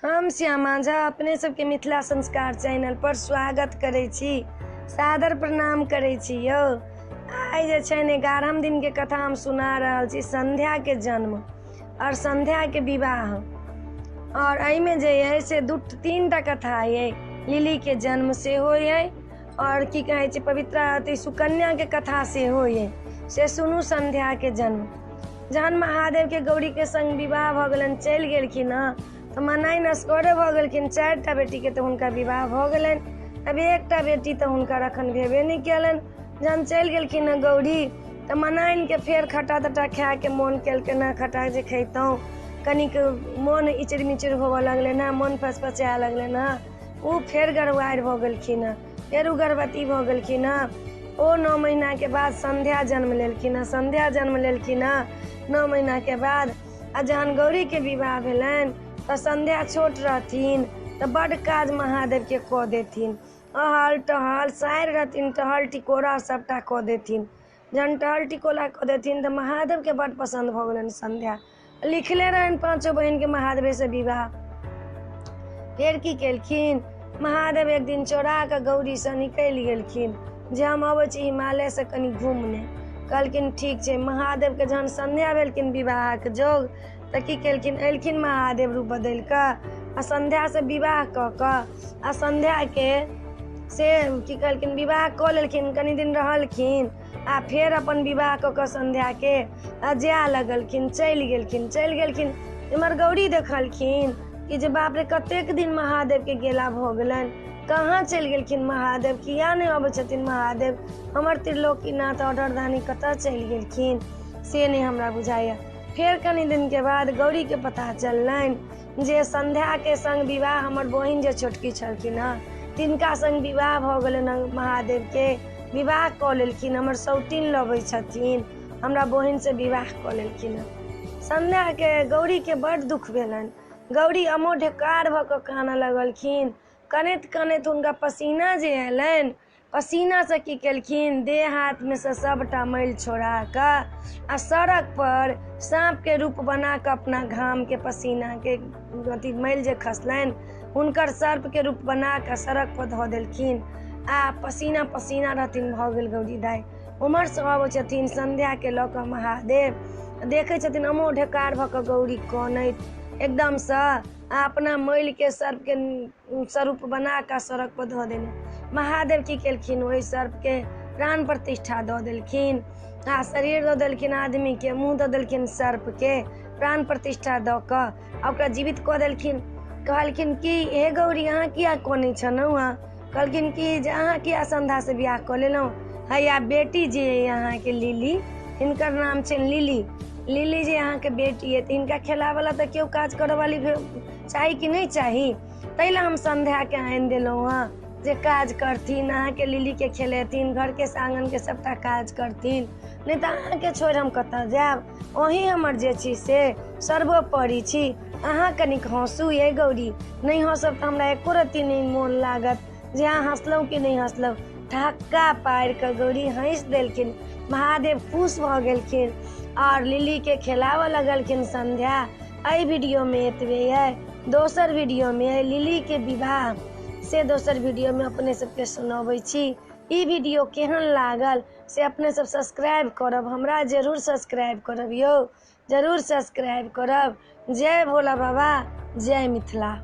हम श्यामा झा अपने सबके मिथिला संस्कार चैनल पर स्वागत करै छी, सादर प्रणाम करै छी यौ। आइ जे छै ने 11 दिन के कथा हम सुना रहल छी, संध्या के जन्म और संध्या के विवाह। और एहिमे जे अइ से दू तीन टा कथा अइ। लिली के जन्म सेहो अइ और की कहै छै पवित्रा अथी सुकन्या के कथा सेहो अइ, से सुनू। संध्या के जन्म जहन महादेव के गौरी के संग विवाह भऽ गेलनि, चलि गेलखिन हँ तऽ मनाइन असगरे भऽ गेलखिन। 4टा बेटीके तऽ हुनका विवाह भऽ गेलनि, आब एकटा बेटी तऽ हुनकर एखन भेबे नहि केलनि। जहन चलि गेलखिन हँ गौरी तऽ मनाइनके फेर खट्टा तट्टा खायके मोन केलकनि हँ, खट्टा जे खैतहुँ कनिक मोन इचर मिचर होबऽ लगलनि हँ, मोन फसफसाए लगलनि हँ। ओ फेर गर्भवारि भऽ गेलखिन हँ, फेर ओ गर्भवती भऽ गेलखिन हँ। ओ 9 महीनाके बाद संध्या जन्म लेलखिन हँ। संध्या जन्म लेलखिन हँ 9 महीनाके बाद। आ जहन गौरीके विवाह भेलनि तऽ संध्या छोट रहथिन तऽ बड्ड काज महादेवके कऽ देथिन। अहल टहल सारि रहथिन, टहल टिकोरा सभटा कऽ देथिन। जहन टहल टिकोला कऽ देथिन तऽ महादेवके बड्ड पसन्द भऽ गेलनि संध्या। लिखले रहनि पाँचो बहिनके महादेवेसँ विवाह। फेर की केलखिन महादेव, एक दिन चोरा कऽ गौरीसँ निकलि गेलखिन जे हम अबै छी हिमालयसँ कनि घूमने। कहलखिन ठीक छै। महादेवके जहन संध्या भेलखिन विवाहक जोग तऽ की केलखिन, एलखिन महादेव रूप बदलि कऽ आ संध्यासँ विवाह कऽ कऽ आ संध्याके से की कहलखिन विवाह कऽ लेलखिन। कनि दिन रहलखिन आ फेर अपन विवाह कऽ कऽ संध्याके आ जाय लगलखिन, चलि गेलखिन। चलि गेलखिन, एम्हर गौरी देखलखिन कि जे बाप रे कतेक दिन महादेवके गेला भऽ गेलनि, कहाँ चलि गेलखिन महादेव, किया नहि अबै छथिन महादेव, हमर त्रिलोकीनाथ ऑर्डरदानी कतऽ चलि गेलखिन से नहि हमरा बुझाइए। फेर कनि दिनके बाद गौरीके पता चललनि जे संध्याके संग विवाह हमर बहिन जे छोटकी छलखिन हँ तिनका संग विवाह भऽ गेलनि हँ, महादेवके विवाह कऽ लेलखिन, हमर सौतीन लबै छथिन, हमरा बहिनसँ विवाह कऽ लेलखिन हँ। संध्याके गौरीके बड्ड दुःख भेलनि। गौरी अमोढकार भऽ कऽ कानऽ लगलखिन। कनैत कनैत हुनका पसीना जे अयलनि, पसीनासँ की केलखिन, देह हाथमे सँ सभटा मैल छोड़ा कऽ आ सड़क पर साँपके रूप बना कऽ अपना घामके पसीनाके अथी मैल जे खसलनि हुनकर सर्पके रूप बना कऽ सड़क पर धऽ देलखिन आ पसीना पसीना रहथिन भऽ गेल गौरी दाइ। उम्हरसँ अबै छथिन संध्याके लऽ कऽ महादेव, देखै छथिन अमो ढेकार भऽ कऽ गौरी कनैत एकदमसँ आ अपना मैलके सर्पके स्वरूप बना कऽ सड़क पर धऽ देने। महादेव की केलखिन, ओहि सर्पके प्राण प्रतिष्ठा दऽ देलखिन आ शरीर दऽ देलखिन आदमीके, मुँह दऽ देलखिन सर्पके, प्राण प्रतिष्ठा दऽ कऽ आ ओकरा जीवित कऽ देलखिन। कहलखिन कि हे गौरी अहाँ किया कनै छलहुँ हँ? कहलखिन कि जे अहाँ किया संध्यासँ बियाह कऽ लेलहुँ? हैया बेटी जे अइ अहाँके लिली, हिनकर नाम छनि लिली, लिली जे अहाँके बेटी अइ तऽ हिनका खेलाबऽला तऽ केओ काज करऽवाली चाही कि नहि चाही? ताहि लए हम संध्याके आनि देलहुँ हँ जे काज करथिन, अहाँके लिलीके खेलेथिन, घरके आङ्गनके सभटा काज करथिन, नहि तऽ अहाँके छोड़ि हम कतऽ जायब? अहीं हमर जे छी से सर्वोपरि छी। अहाँ कनिक हँसू यै गौरी, नहि हँसब तऽ हमरा एको रत्ती नहि मोन लागत जे अहाँ हँसलहुँ कि नहि हँसलहुँ। ठहक्का पारि कऽ गौरी हँसि देलखिन। महादेव खुश भऽ गेलखिन आओर लिलीके खेलाबऽ लगलखिन संध्या। एहि वीडियोमे एतबे अइ, दोसर वीडियोमे अइ लिलीके विवाह, से दोसर वीडियोमे अपने सबके सुनबै छी। ई वीडियो केहन लागल से अपने सब सब्सक्राइब करब, हमरा जरूर सब्सक्राइब करब यौ, जरूर सब्सक्राइब करब। जय भोला बाबा, जय मिथिला।